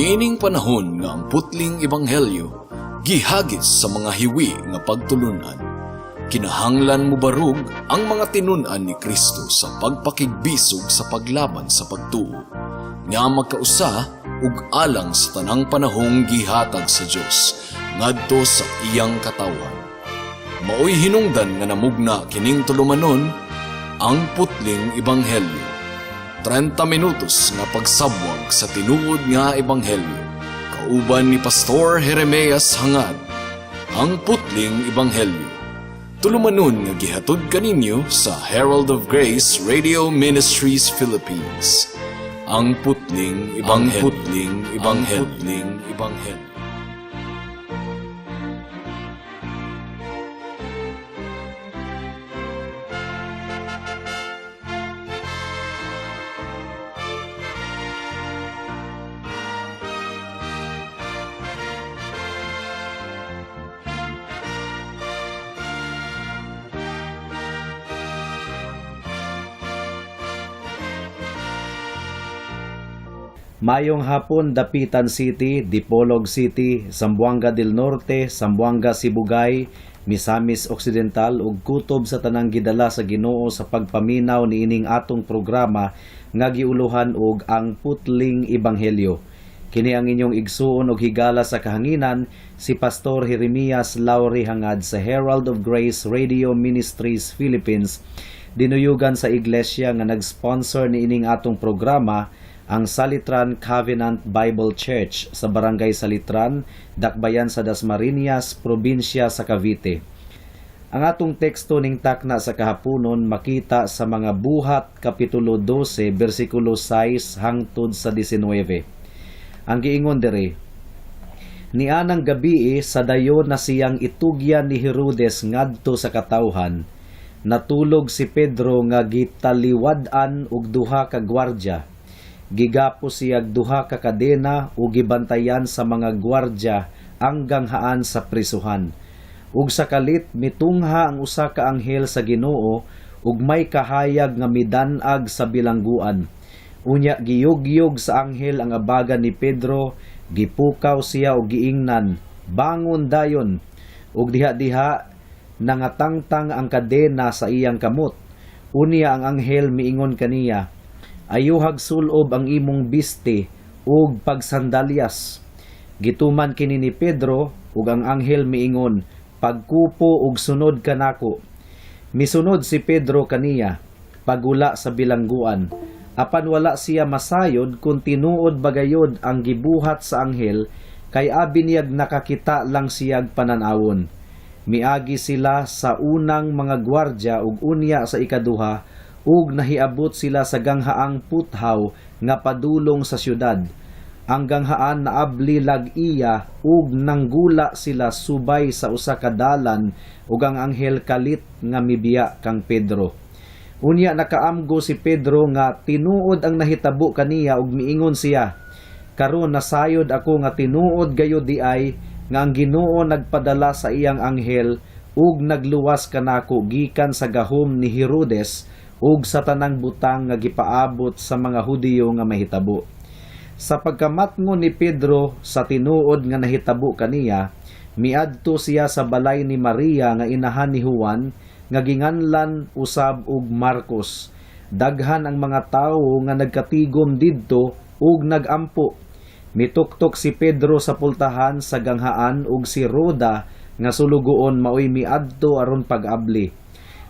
Niining panahon nga ang putling ebanghelyo gihagis sa mga hiwi nga pagtulunan, kinahanglan mobarog ang mga tinun-an ni Kristo sa pagpakigbisog sa paglaban sa pagtuo nga magkausa ug alang sa tanang panahong gihatag sa Dios ngadto sa iyang katawhan. Maoy hinungdan nga namugna kining tulumanon, Ang Putling Ebanghelyo. 30 minutos nga pagsabwag sa tinuod nga ebanghelyo. Kauban ni Pastor Jeremias Hangad. Ang Putling Ebanghelyo. Tulumanon nga gihatod kaninyo sa Herald of Grace Radio Ministries Philippines. Ang Putling Ebanghelyo. Ang Putling Ebanghelyo. Ang Putling Ebanghelyo. Mayong hapon, Dapitan City, Dipolog City, Zamboanga del Norte, Zamboanga Sibugay, Misamis Occidental ug kutob sa tanang gidala sa Ginoo sa pagpaminaw niining atong programa nga giuluhan og Ang Putling Ebanghelyo. Kini ang inyong igsuon og higala sa kahanginan, si Pastor Jeremias Lauri Hangad sa Herald of Grace Radio Ministries Philippines, dinuyugan sa iglesia nga nag-sponsor niining atong programa, ang Salitran Covenant Bible Church sa Barangay Salitran, Dakbayan sa Dasmariñas, probinsya sa Cavite. Ang atong teksto ning takna sa kahaponon makita sa Mga Buhat Kapitulo 12 bersikulo 6 hangtod sa 19. Ang giingon diri, Nianang gabii sa dayon na siyang itugyan ni Herodes ngadto sa katawhan, natulog si Pedro nga gitaliwad-an og duha ka gwardya. Gigapos siyag duha ka kadena ug gibantayan sa mga gwardya ang ganghaan sa prisuhan. Ug sa kalit mitungha ang usa ka anghel sa Ginoo ug may kahayag nga midan-ag sa bilangguan. Unya giyugyog sa anghel ang abaga ni Pedro, gipukaw siya og giingnan, "Bangon dayon." Ug diha-diha nangatangtang ang kadena sa iyang kamot. Unya ang anghel miingon kaniya, "Ayuhag sulob ang imong biste ug pagsandalyas." Gituman kini ni Pedro ug ang anghel miingon, "Pagkupo ug sunod kanako." Misunod si Pedro kaniya pagula sa bilangguan. Apan wala siya masayod kung tinuod bagayod ang gibuhat sa anghel, kay abi niyag nakakita lang siyag pananawon. Miagi sila sa unang mga gwardya ug unya sa ikaduha ug nahiabot sila sa ganghaang puthaw nga padulong sa syudad. Ang ganghaan naabli lag-iya ug nanggula sila subay sa usa ka dalan ug ang anghel kalit nga mibiya kang Pedro. Unya nakaamgo si Pedro nga tinuod ang nahitabo kaniya ug miingon siya, "Karon nasayod ako nga tinuod gayud diay nga ang Ginoo nagpadala sa iyang anghel ug nagluwas kanako gikan sa gahom ni Herodes ug sa tanang butang nga gipaabot sa mga Hudiyo nga mahitabo." Sa pagkamatngon ni Pedro sa tinuod nga nahitabo kaniya, miadto siya sa balay ni Maria nga inahan ni Juan nga ginganlan usab og Marcos. Daghan ang mga tawo nga nagkatigom didto ug nagampo. Mituktok si Pedro sa pultahan sa ganghaan ug si Roda nga sulugoon maoy miadto aron pag-abli.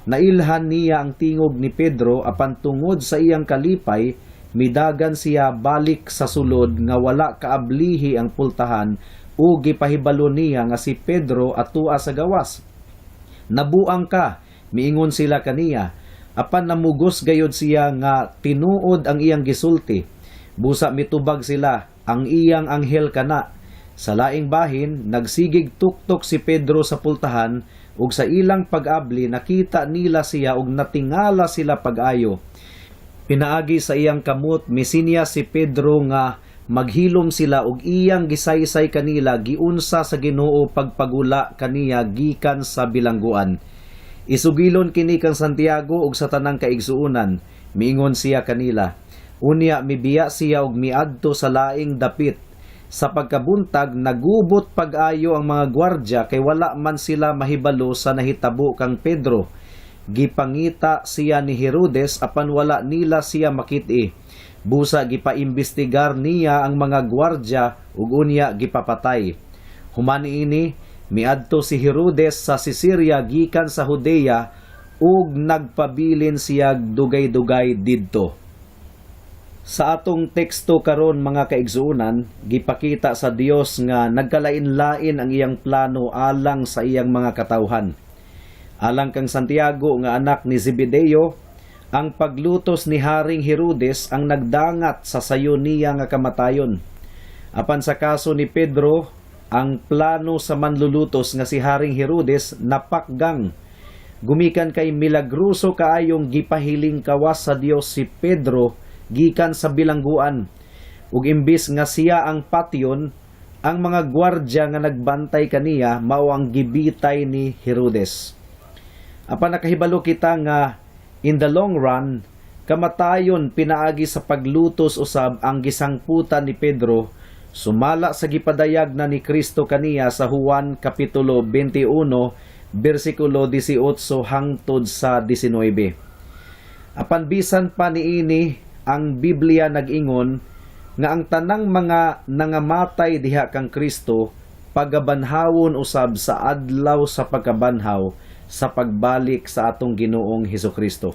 Nailhan niya ang tingog ni Pedro, apan tungod sa iyang kalipay midagan siya balik sa sulod nga wala kaablihi ang pultahan ug gipahibalo niya nga si Pedro atua sa gawas. "Nabuang ka," miingon sila kaniya. Apan namugos gayod siya nga tinuod ang iyang gisulti. Busa mitubag sila, "Ang iyang anghel kana." Sa laing bahin, nagsigig tuktok si Pedro sa pultahan ug sa ilang pag-abli nakita nila siya ug natingala sila pag-ayo. Pinaagi sa iyang kamot misinya si Pedro nga maghilom sila ug iyang gisaysay kanila giunsa sa Ginoo pagpagula kaniya gikan sa bilangguan. "Isugilon kini kang Santiago ug sa tanang kaigsuonan," miingon siya kanila. Unya mibiya siya ug miadto sa laing dapit. Sa pagkabuntag, nagubot pag-ayo ang mga gwardya kay wala man sila mahibalo sa nahitabo kang Pedro. Gipangita siya ni Herodes apan wala nila siya makit-i. Busa gipaimbestigar niya ang mga gwardya ug unya gipapatay. Human ini, miadto si Herodes sa Caesarea gikan sa Judea ug nagpabilin siya dugay-dugay didto. Sa atong teksto karon, mga kaigsuonan, gipakita sa Dios nga nagkalain-lain ang iyang plano alang sa iyang mga katawhan. Alang kang Santiago nga anak ni Zebedeo, ang paglutos ni Haring Herodes ang nagdangat sa sayo niya nga kamatayon. Apan sa kaso ni Pedro, ang plano sa manlulutos nga si Haring Herodes napakgang. Gumikan kay milagroso kaayong gipahiling kawas sa Dios si Pedro gikan sa bilangguan. Ug imbis nga siya ang patyon, ang mga gwardya nga nagbantay kaniya mao ang gibitay ni Herodes. Apan nakahibalo kita nga in the long run, kamatayon pinaagi sa paglutos usab ang gisangputan ni Pedro, sumala sa gipadayag na ni Kristo kaniya sa Juan kapitulo 21 bersikulo 18 hangtod sa 19. Apan bisan pa niini, ang Biblia nag-ingon nga ang tanang mga nangamatay diha kang Kristo pagabanhawon usab sa adlaw sa pagkabanhaw sa pagbalik sa atong Ginoong Hesukristo.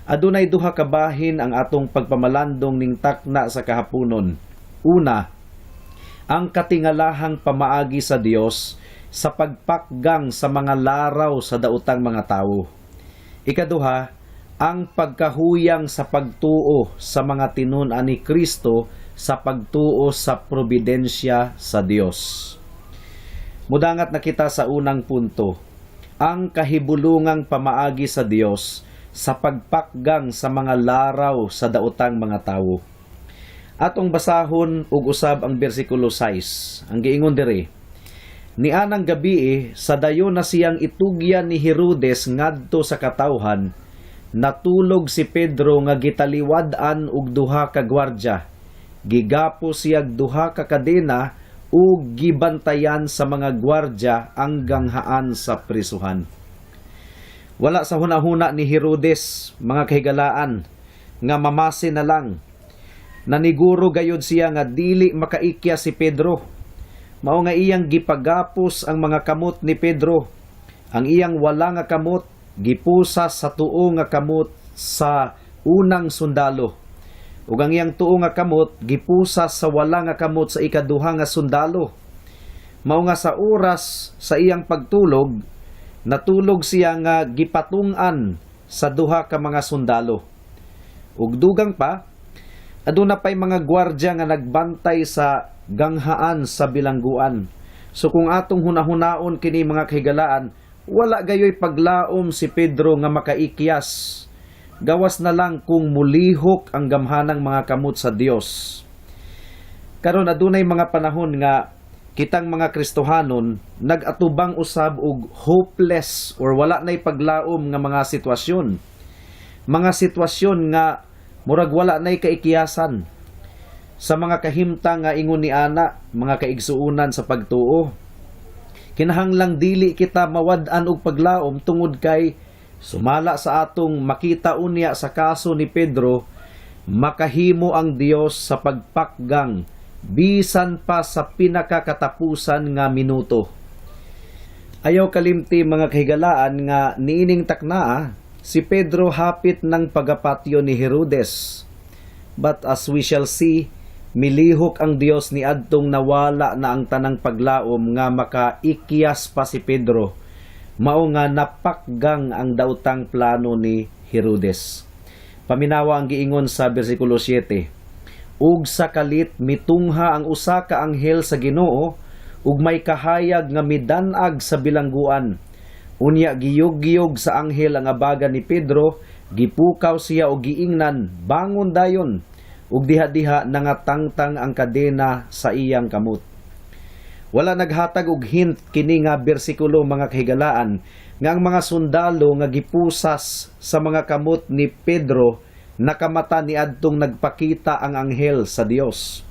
Adunay duha ka bahin ang atong pagpamalandong ning takna sa kahaponon. Una, ang katingalahang pamaagi sa Dios sa pagpakgang sa mga laraw sa daotang mga tawo. Ikaduha, ang pagkahuyang sa pagtuo sa mga tinun-an ni Kristo sa pagtuo sa providensya sa Dios. Mudangat na kita sa unang punto, ang kahibulungang pamaagi sa Dios sa pagpakgang sa mga laraw sa daotang mga tawo. Atong basahon ug usab ang bersikulo 6. Ang giingon diri, "Nianang gabii, sa dayon na siyang itugyan ni Herodes ngadto sa katawhan, natulog si Pedro nga gitaliwad-an og duha ka gwardya. Gigapos siyag duha ka kadena ug gibantayan sa mga gwardya ang ganghaan sa prisuhan." Wala sa hunahuna ni Herodes, mga kahigalaan, nga mamasi na lang. Naniguro gayud siya nga dili makaikya si Pedro. Mao nga iyang gipagapos ang mga kamot ni Pedro. Ang iyang wala nga kamot gipusas sa tuo nga kamot sa unang sundalo. Ug ang iyang tuo nga kamot gipusas sa wala nga kamot sa ikaduha nga sundalo. Mao nga sa oras sa iyang pagtulog, natulog siya nga gipatung-an sa duha ka mga sundalo. Ug dugang pa, aduna pay mga gwardya nga nagbantay sa ganghaan sa bilangguan. So kung atong hunahunaon kini, mga kahigalaan, wala gayoy paglaom si Pedro nga makaikyas. Gawas na lang kung mulihok ang gamhanang mga kamot sa Dios. Karon, adunay mga panahon nga kitang mga Kristohanon nag-atubang usab og hopeless or wala nay paglaom nga mga sitwasyon. Mga sitwasyon nga murag wala nay kaikyasan. Sa mga kahimtang nga ingon ni ana, mga kaigsuonan sa pagtuo, kinahanglang dili kita mawad-an og paglaom tungod kay sumala sa atong makita unya sa kaso ni Pedro, makahimo ang Dios sa pagpakgang bisan pa sa pinakakatapusan nga minuto. Ayaw kalimti, mga kahigalaan, nga niining taknaa, si Pedro hapit ng pagapatyo ni Herodes. But as we shall see, milihok ang Dios ni adtong nawala na ang tanang paglaom nga makaikyas pa si Pedro. Mao nga napakgang ang daotang plano ni Herodes. Paminawa ang giingon sa bersikulo 7. "Ug sa kalit mitungha ang usa ka anghel sa Ginoo ug may kahayag nga midan-ag sa bilangguan. Unya giyog-giyog sa anghel ang abaga ni Pedro, gipukaw siya og giingnan, 'Bangon dayon.' Ug diha-diha nangatangtang ang kadena sa iyang kamot." Wala naghatag og hint kini nga bersikulo, mga kahigalaan, nga ang mga sundalo nga gipusas sa mga kamot ni Pedro nakamata ni adtong nagpakita ang anghel sa Dios.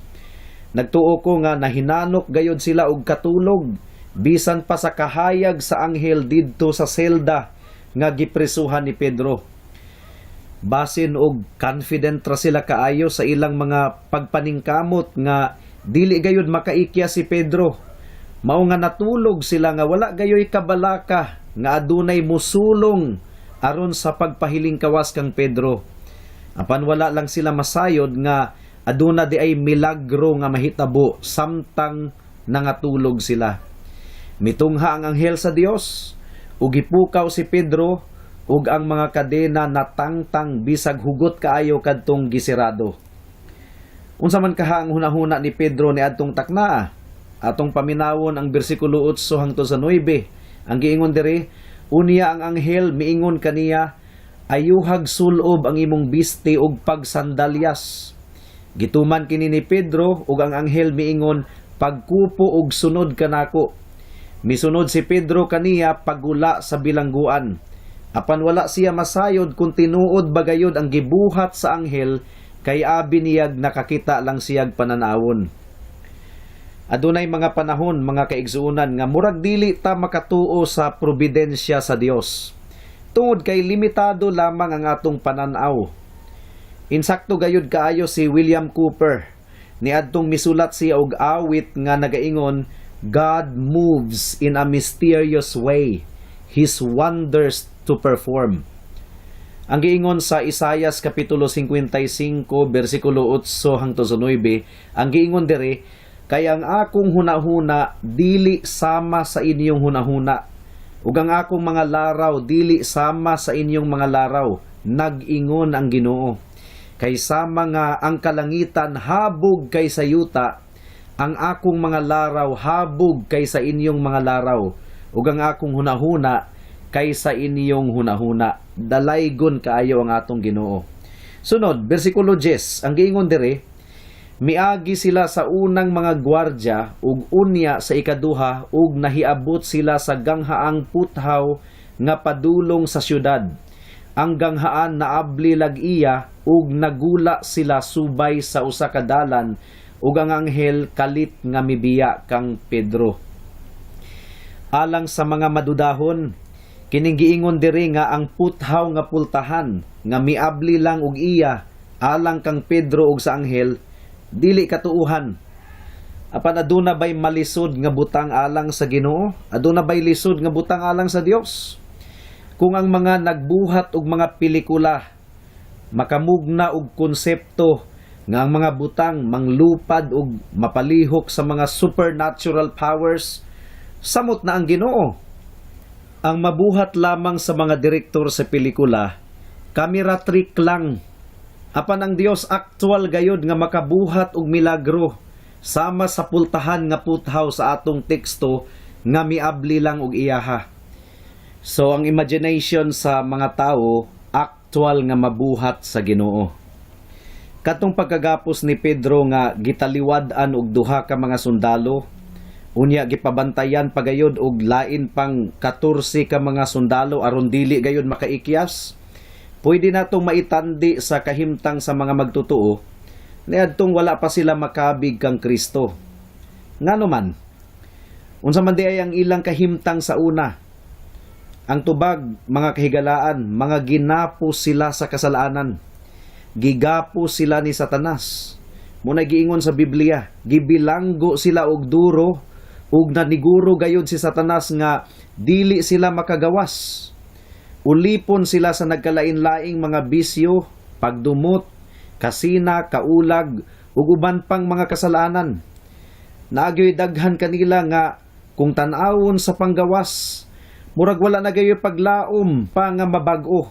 Nagtuo ko nga nahinanok gayod sila og katulog bisan pa sa kahayag sa anghel didto sa selda nga gipresuhan ni Pedro. Basin og confident ra sila kaayo sa ilang mga pagpaningkamot nga dili gayud makaikya si Pedro. Mao nga natulog sila nga wala gayoy kabalaka nga adunay musulong aron sa pagpahiling kawas kang Pedro. Apan wala lang sila masayod nga aduna di ay milagro nga mahitabo samtang nangatulog sila. Mitungha ang anghel sa Dios ug gipukaw si Pedro ug ang mga kadena natangtang bisag hugot kaayo kadtong gisirado. Unsa man kaha ang hunahuna ni Pedro ni adtong taknaa? Atong paminawon ang bersikulo 8 hangtod sa 9. Ang giingon diri, unya ang anghel miingon kaniya, "Ayuhag sulob ang imong biste ug pagsandalyas." Gituman kini ni Pedro ug ang anghel miingon, "Pagkupo ug sunod kanako." Misunod si Pedro kaniya pagula sa bilangguan. Apan wala siya masayod kung tinuod bagayod ang gibuhat sa anghel kay abi niyag nakakita lang siyag pananawon. Adunay mga panahon, mga kaigsuonan, nga murag dili ta makatuo sa providensya sa Dios. Tungod kay limitado lamang ang atong pananaw. Insakto gayud kaayo si William Cowper. Niadtong misulat siya og awit nga nagaingon, "God moves in a mysterious way, His wonders to perform." Ang giingon sa Isayas kapitulo 55 bersikulo 8 hangtod sa 9, ang giingon diri, "Kay ang akong hunahuna dili sama sa inyong hunahuna, ug ang akong mga laraw dili sama sa inyong mga laraw, nag-ingon ang Ginoo. Kay sama nga ang kalangitan habog kaysa yuta, ang akong mga laraw habog kaysa inyong mga laraw, ug ang akong hunahuna kaysa inyong hunahuna." Dalaygon kaayo ang atong Ginoo. Sunod, bersikulo 10, ang giingon diri, miagi sila sa unang mga gwardya ug unya sa ikaduha ug nahiabot sila sa ganghaang puthaw nga padulong sa syudad. Ang ganghaan naabli lag-iya ug nagula sila subay sa usa ka dalan ug ang anghel kalit nga mibiya kang Pedro. Alang sa mga madudahon, kining giingon diri nga ang puthaw nga pultahan nga miabli lang og iya alang kang Pedro ug sa anghel dili katuuhan. Apan aduna bay malisod nga butang alang sa Ginoo? Aduna bay lisod nga butang alang sa Dios? Kung ang mga nagbuhat og mga pelikula makamugna og konsepto nga ang mga butang manglupad og mapalihok sa mga supernatural powers, samot na ang Ginoo. Ang mabuhat lamang sa mga direktor sa pelikula, camera trick lang. Apan ang Dios actual gayod nga makabuhat og milagro sama sa pultahan nga puthaw sa atong teksto nga miabli lang og iyaha. So ang imagination sa mga tao actual nga mabuhat sa Ginoo. Katong pagkagapos ni Pedro nga gitaliwad-an og duha ka mga sundalo, unya gipabantayan pagayod og lain pang 14 ka mga sundalo aron dili gayod makaikyas. Pwede natong maitandi sa kahimtang sa mga magtotoo niadtong wala pa sila makabig kang Kristo. Ngano man? Unsa man di ay ang ilang kahimtang sa una? Ang tubag, mga kahigalaan, mga ginapo sila sa kasalanan. Gigapo sila ni Satanas. Muna giingon sa Biblia, gibilanggo sila og duro ug naniguro gayud si Satanas nga dili sila makagawas. Ulipon sila sa nagkalain-laing mga bisyo, pagdumot, kasina, kaulag, ug uban pang mga kasalanan. Naagyoy daghan kanila nga kung tan-awon sa panggawas, murag wala na gayoy paglaom pa nga mabag-o.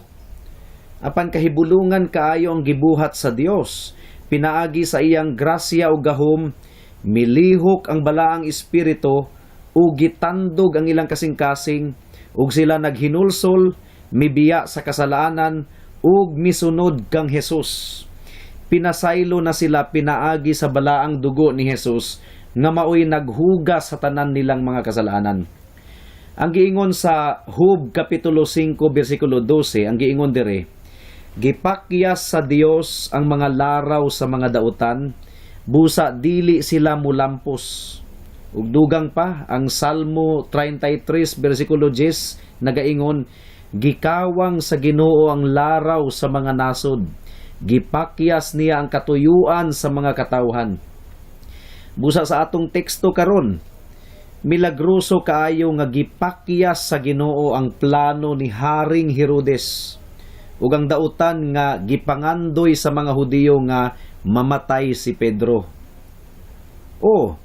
Apan kahibulungan kaayo ang gibuhat sa Dios, pinaagi sa iyang grasya ug gahom, milihok ang balaang espiritu ug gitandog ang ilang kasing-kasing ug sila naghinulsol, mibiya sa kasalanan ug misunod kang Jesus. Pinasaylo na sila pinaagi sa balaang dugo ni Jesus nga maoy naghugas sa tanan nilang mga kasalanan. Ang giingon sa Job kapitulo 5 bersikulo 12, ang giingon dire, "Gipakyas sa Dios ang mga laraw sa mga dautan, Busa dili sila mulampos. Ug dugang pa, ang Salmo 33 bersikulo 10 nagaingon, "Gikawang sa Ginoo ang laraw sa mga nasod. Gipakyas niya ang katuyuan sa mga katawhan." Busa sa atong teksto karon, milagroso kaayo nga gipakyas sa Ginoo ang plano ni Haring Herodes ug ang dautan nga gipangandoy sa mga Hudiyo nga mamatay si Pedro. O,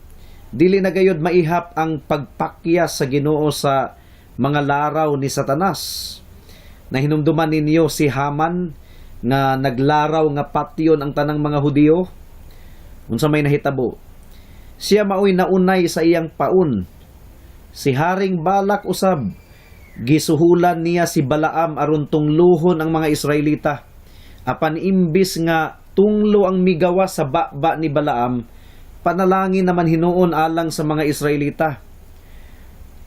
dili na gayod maihap ang pagpakyas sa Ginoo sa mga laraw ni Satanas. Nahinumduman ninyo si Haman nga naglaraw nga patyon ang tanang mga Hudiyo? Unsa may nahitabo? Siya maoy naunay sa iyang paun. Si Haring Balak usab, gisuhulan niya si Balaam aron tungluhon ang mga Israelita. Apan imbis nga tunglo ang migawa sa baba ni Balaam, panalangin naman hinuon alang sa mga Israelita.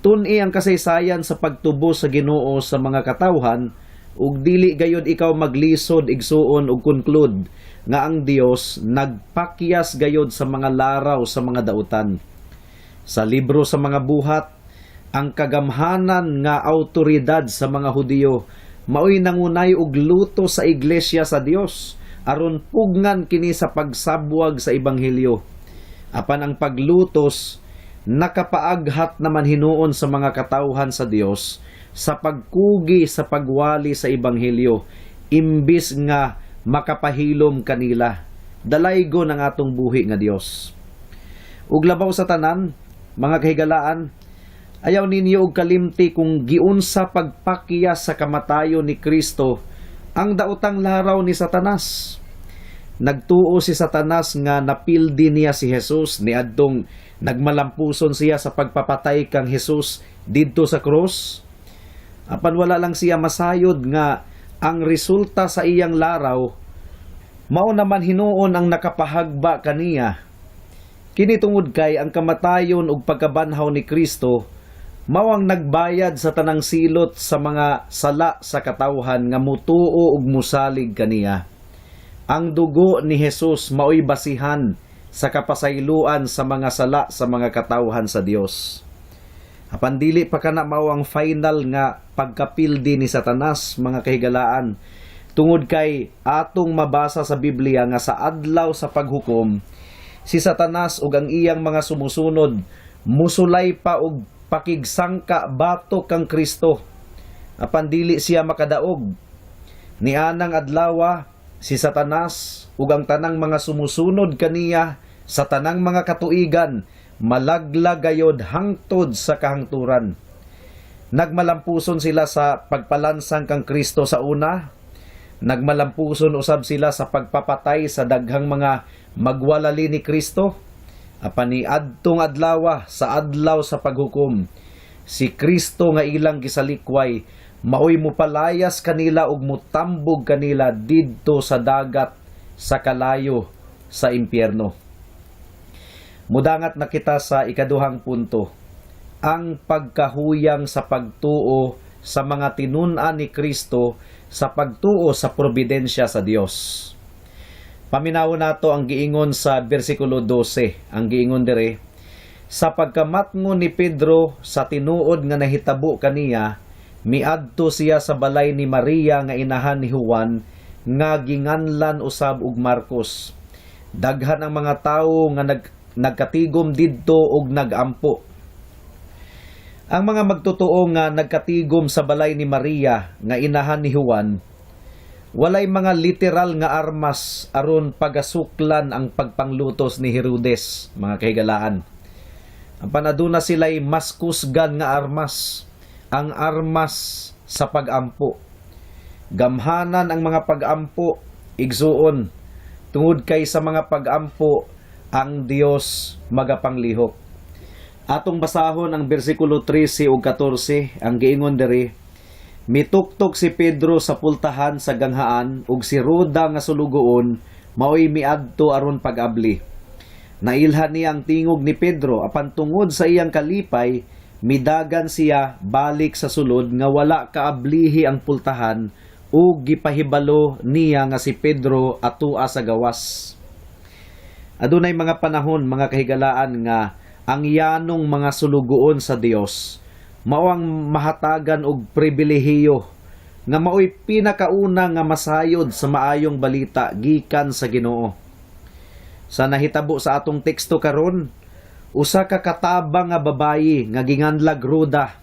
Tun-i ang kasaysayan sa pagtubo sa Ginoo sa mga katawhan ug dili gayod ikaw maglisod, igsuon, ug conclude nga ang Dios nagpakyas gayod sa mga laraw sa mga dautan. Sa libro sa mga Buhat, ang kagamhanan nga autoridad sa mga Hudiyo maoy nangunay og luto sa iglesia sa Dios aron pugngan kini sa pagsabwag sa ebanghelyo. Apan ang paglutos nakapaaghat naman hinuon sa mga katawhan sa Dios sa pagkugi sa pagwali sa ebanghelyo imbis nga makapahilom kanila. Dalaygo ng atong buhi nga Dios. Ug labaw sa tanan, mga kahigalaan, ayaw ninyo og kalimti kung giunsa pagpakyas sa kamatayon ni Kristo ang daotang laraw ni Satanas. Nagtuo si Satanas nga napildi niya si Jesus niadtong nagmalampuson siya sa pagpapatay kang Jesus didto sa krus. Apan wala lang siya masayod nga ang resulta sa iyang laraw mao naman hinuon ang nakapahagba kaniya. Kini tungod kay ang kamatayon ug pagkabanhaw ni Kristo mao ang nagbayad sa tanang silot sa mga sala sa katawhan nga mutuo ug musalig kaniya. Ang dugo ni Jesus maoy basihan sa kapasayloan sa mga sala sa mga katawhan sa Dios. Apan dili pa kana mao ang final nga pagkapildi ni Satanas, mga kahigalaan. Tungod kay atong mabasa sa Biblia nga sa adlaw sa paghukom, si Satanas ug ang iyang mga sumusunod musulay pa og pakigsangka batok kang Kristo. Apan dili siya makadaog. Nianang adlawa, si Satanas ug ang tanang mga sumusunod kaniya sa tanang mga katuigan malaglag gayod hangtod sa kahangturan. Nagmalampuson sila sa pagpalansang kang Kristo sa una. Nagmalampuson usab sila sa pagpapatay sa daghang mga magwalali ni Kristo. Apan ni adtong adlawa, sa adlaw sa paghukom, si Kristo nga ilang gisalikway maoy mupalayas kanila ug mutambog kanila didto sa dagat sa kalayo sa impyerno. Mudangat na kita sa ikaduhang punto, ang pagkahuyang sa pagtuo sa mga tinun-an ni Kristo sa pagtuo sa providensya sa Dios. Paminawon nato ang giingon sa bersikulo 12. Ang giingon dire, "Sa pagkamatngon ni Pedro sa tinuod nga nahitabo kaniya, miadto siya sa balay ni Maria nga inahan ni Juan nga ginganlan usab og Marcos. Daghan ang mga tawo nga nagkatigom didto og nagampo." Ang mga magtotoo nga nagkatigom sa balay ni Maria nga inahan ni Juan, walay mga literal nga armas aron pagasuklan ang pagpanglutos ni Herodes, mga kahigalaan. Apan aduna sila'y mas kusgan nga armas, ang armas sa pagampo. Gamhanan ang mga pagampo, igsuon, tungod kay sa mga pagampo ang Dios magapanglihok. Atong basahon ang bersikulo 13 ug 14. Ang giingon diri, "Mituktok si Pedro sa pultahan sa ganghaan ug si Roda nga sulugoon maoy miadto aron pag-abli. Nailhan niya ang tingog ni Pedro, apan tungod sa iyang kalipay midagan siya balik sa sulod nga wala kaablihi ang pultahan ug gipahibalo niya nga si Pedro atua sa gawas." Adunay mga panahon, mga kahigalaan, nga ang yanong mga sulugoon sa Dios mao ang mahatagan og pribilehiyo nga maoy pinakauna nga masayod sa maayong balita gikan sa Ginoo. Sa nahitabo sa atong teksto karon, usa ka katabang nga babayi nga ginganlag Roda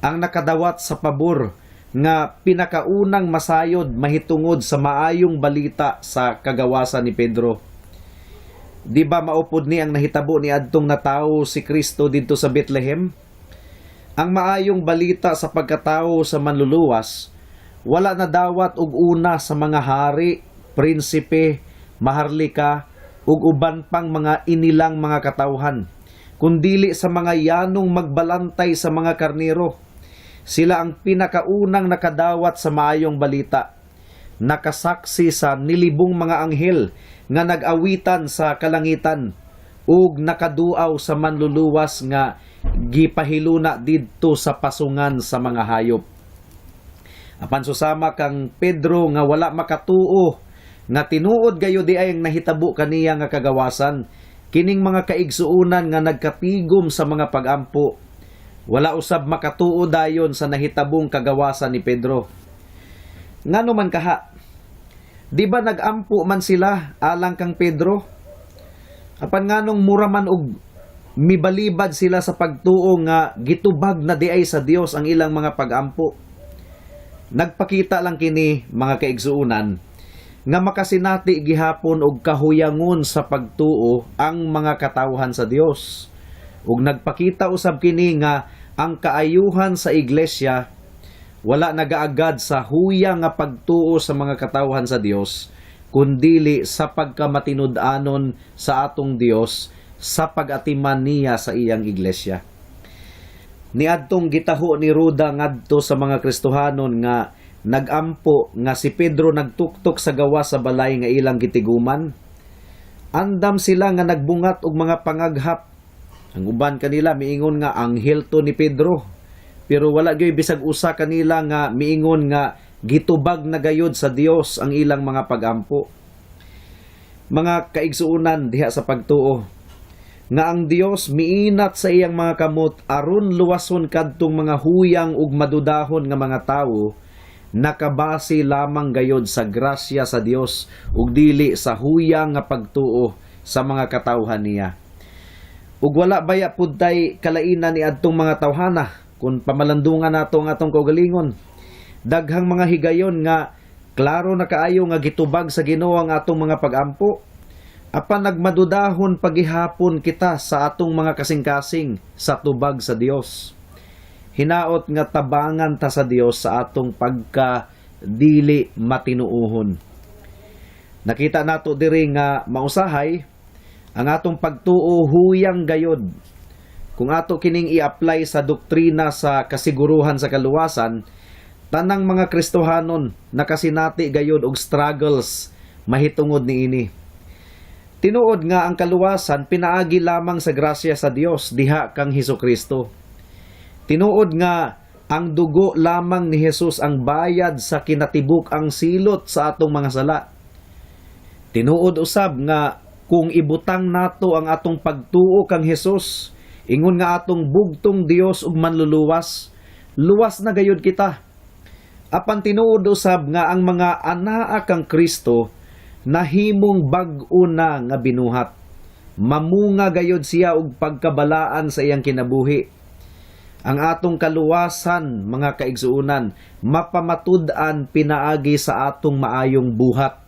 ang nakadawat sa pabor nga pinakaunang masayod mahitungod sa maayong balita sa kagawasan ni Pedro. Di ba maupod ni ang nahitabo ni adtong natawo si Kristo didto sa Bethlehem? Ang maayong balita sa pagkatawo sa manluluwas wala nadawat og una sa mga hari, prinsipe, maharlika ug uban pang mga inilang mga katawhan, kundili sa mga yanong magbalantay sa mga karnero. Sila ang pinakaunang nakadawat sa maayong balita, nakasaksi sa nilibong mga anghel nga nag-awitan sa kalangitan ug nakaduaw sa manluluwas nga gipahiluna didto sa pasungan sa mga hayop. Apan susama kang Pedro nga wala makatuo nga tinuod gayud di ay ang nahitabo kaniya nga kagawasan, kining mga kaigsuonan nga nagkatigom sa mga pagampo wala usab makatuo dayon sa nahitabong kagawasan ni Pedro. Ngano man kaha? Di ba nagampo man sila alang kang Pedro? Apan nganong mura man og mibalibad sila sa pagtuo nga gitubag na di ay sa Dios ang ilang mga pagampo? Nagpakita lang kini, mga kaigsuonan, nga makasinati gihapon og kahuyangon sa pagtuo ang mga katawhan sa Dios. Ug nagpakita usab kini nga ang kaayuhan sa iglesia wala nagaagad sa huya nga pagtuo sa mga katawhan sa Dios, kundili sa pagkamatinud-anon sa atong Dios sa pag-atiman niya sa iyang iglesia. Niadtong gitaho ni Roda ngadto sa mga Kristohanon nga nagampo nga si Pedro nagtuktok sa gawas sa balay nga ilang gitiguman, andam sila nga nagbungat og mga pangaghap. Ang uban kanila miingon nga anghel to ni Pedro. Pero wala gyoy bisag usa kanila nga miingon nga gitubag na gayod sa Dios ang ilang mga pagampo. Mga kaigsuonan diha sa pagtuo, nga ang Dios miinat sa iyang mga kamot aron luwason kadtong mga huyang ug madudahon nga mga tawo, nakabase lamang gayod sa grasya sa Dios ug dili sa huyang nga pagtuo sa mga katawhan niya. Ug wala baya pud tay kalainan ni adtong mga tawhana kung pamalandungan nato ang atong kaugalingon? Daghang mga higayon nga klaro na kaayo nga gitubag sa Ginoo ang atong mga pagampo. Apan nagmadudahon pagihapon kita sa atong mga kasing-kasing sa tubag sa Dios. Hinaot nga tabangan ta sa Dios sa atong pagka dili matinuohon. Nakita nato diri nga mausahay ang atong pagtuo huyang gayod. Kung ato kining i-apply sa doktrina sa kasiguruhan sa kaluwasan, tanang mga Kristohanon nakasinati gayod og struggles mahitungod niini. Tinuod nga ang kaluwasan pinaagi lamang sa grasya sa Dios diha kang Hesus Kristo. Tinuod nga ang dugo lamang ni Jesus ang bayad sa kinatibuk-ang silot sa atong mga sala. Tinuod usab nga kung ibutang nato ang atong pagtuo kang Hesus, ingon nga atong bugtong Dios ug manluluwas, luwas na gayud kita. Apan tinuod usab nga ang mga anaa kang Kristo nahimong bag-o na nga binuhat. Mamunga gayud siya og pagkabalaan sa iyang kinabuhi. Ang atong kaluwasan, mga kaigsuonan, mapamatud-an pinaagi sa atong maayong buhat.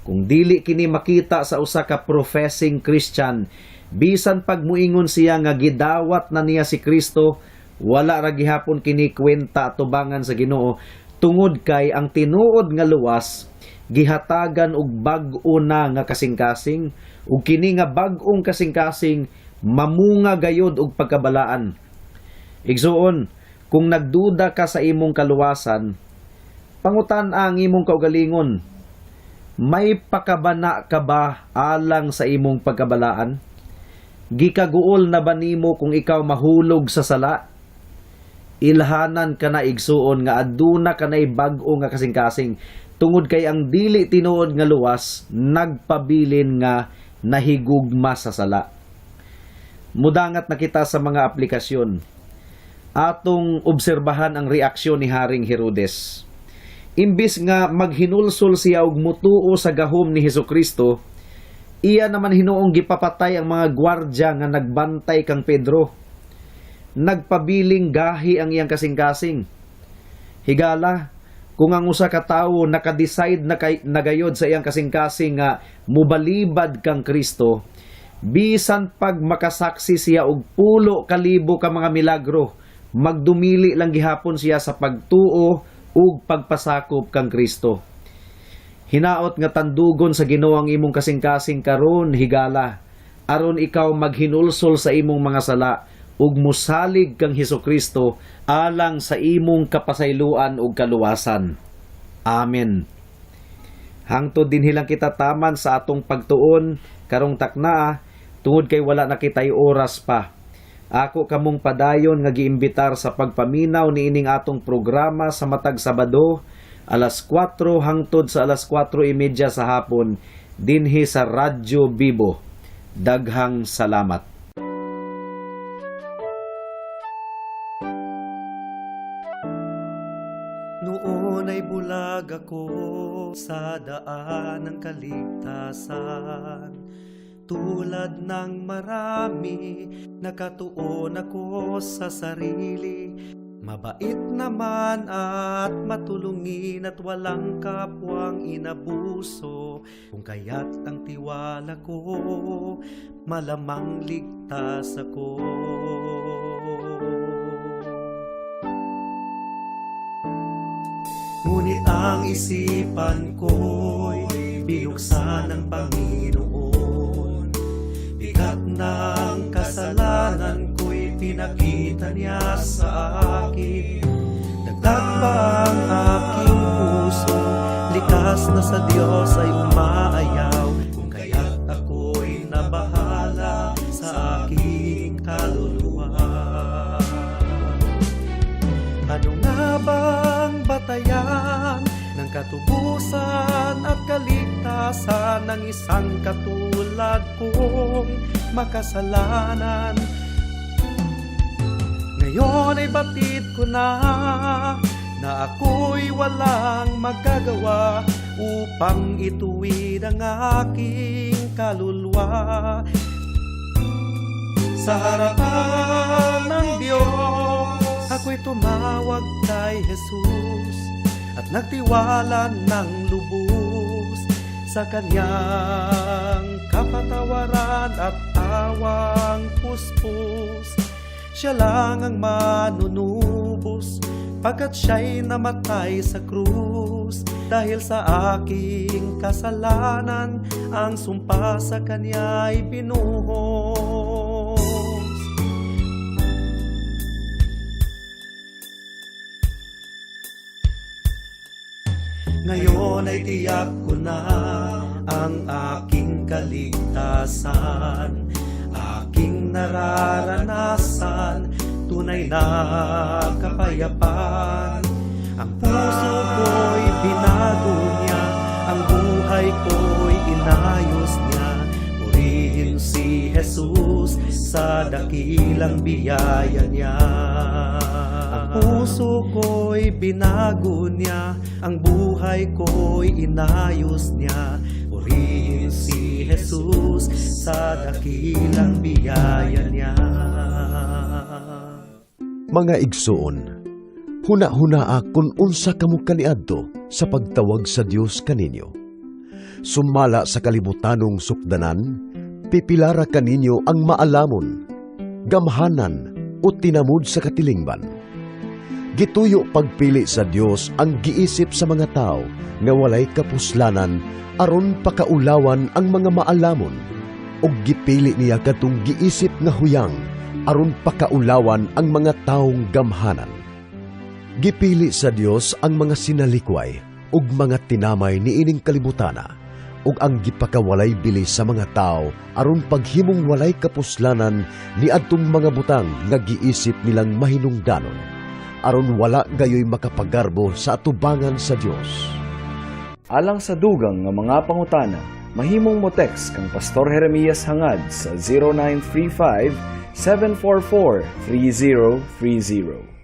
Kung dili kini makita sa usa ka professing Christian, bisan pag muingon siya nga gidawat na niya si Kristo, wala ra gihapon kini kwenta atubangan sa Ginoo, tungod kay ang tinuod nga luwas gihatagan og bag-o na nga kasing-kasing, ug kini nga bag-ong kasing-kasing mamunga gayod og pagkabalaan. Igsuon, kung nagduda ka sa imong kaluwasan, pangutan ang imong kaugalingon. May pakabana ka ba alang sa imong pagkabalaan? Gikaguol na ba nimo kung ikaw mahulog sa sala? Ilhanan ka na, igsuon, nga aduna ka nay bag-o nga kasing-kasing, tungod kay ang dili tinuod nga luwas nagpabilin nga nahigugma sa sala. Mudangat na kita sa mga aplikasyon. Atong obserbahan ang reaksyon ni Haring Herodes. Imbis nga maghinulsol siya og mutuo sa gahom ni Hesukristo, iya naman hinuong gipapatay ang mga gwardya nga nagbantay kang Pedro. Nagpabiling gahi ang iyang kasing-kasing. Higala, kung ang usa ka tawo naka-decide na kay, nagayod sa iyang kasing-kasing nga mubalibad kang Kristo, bisan pag makasaksi siya og 10,000 ka mga milagro, magdumili lang gihapon siya sa pagtuo ug pagpasakop kang Kristo. Hinaot nga tandugon sa Ginoo ang imong kasing-kasing karon, higala, aron ikaw maghinulsol sa imong mga sala ug musalig kang Hesukristo alang sa imong kapasayloan ug kaluwasan. Amen. Hangtod dinhi lang kita taman sa atong pagtuon karong taknaa, tungod kay wala na kitay oras pa. Ako kamong padayon nga giimbitar sa pagpaminaw niining atong programa sa matag Sabado, alas 4 hangtod sa alas 4:30 sa hapon, dinhi sa Radyo Bibo. Daghang salamat. Noon ay bulag ako sa daan ng kaligtasan. Tulad ng marami, nakatuon ako sa sarili. Mabait naman at matulungin at walang kapwang inabuso. Kung kaya't ang tiwala ko, malamang ligtas ako. Ngunit ang isipan ko'y binuksan ng Panginoon. Bigat ng kasalanan ko'y pinakita niya sa akin. Dagdag pa ang aking puso, likas na sa Diyos ay umaayaw. Kung kaya't ako'y nabahala sa aking kaluluwa. Ano nga bang batayan ng katubusan at kaligtasan ng isang katulad kong makasalanan? Ngayon ay batid ko na na ako'y walang magagawa upang ituwid ang aking kaluluwa. Sa harapan ng Diyos, ako'y tumawag kay Jesus at nagtiwala ng lubos sa kanyang kapatawaran at awang puspos. Siya lang ang manunubos pagkat siya'y namatay sa krus. Dahil sa aking kasalanan, ang sumpa sa kanya'y binuhos. Ngayon ay tiyak ko na ang aking kaligtasan, aking nararanasan, tunay na kapayapaan. Ang puso ko'y binago niya, ang buhay ko'y inayos niya. Purihin si Jesus sa dakilang biyaya niya. Ang puso ko'y binago niya, ang buhay ko'y inayos niya. Purihin si Jesus sa dakilang biyaya niya. Mga igsoon, huna-hunaa kung unsa kamo kaniadto sa pagtawag sa Dios kaninyo. Sumala sa kalibutanong sukdanan, pipilara kaninyo ang maalamon, gamhanan o tinamod sa katilingban. Gituyo pagpili sa Dios ang giisip sa mga tao nga walay kapuslanan aron pakaulawan ang mga maalamon, ug gipili niya kadtong giisip nga huyang aron pakaulawan ang mga taong gamhanan. Gipili sa Dios ang mga sinalikway ug mga tinamay niining kalibutana, ug ang gipakawalay bili sa mga tao aron paghimong walay kapuslanan ni adtong mga butang nga giisip nilang mahinungdanon, aron wala gayoy makapagarbo sa atubangan sa Dios. Alang sa dugang nga mga pangutana, Mahimong mo text kang Pastor Jeremias Hangad sa 0935 744 3030.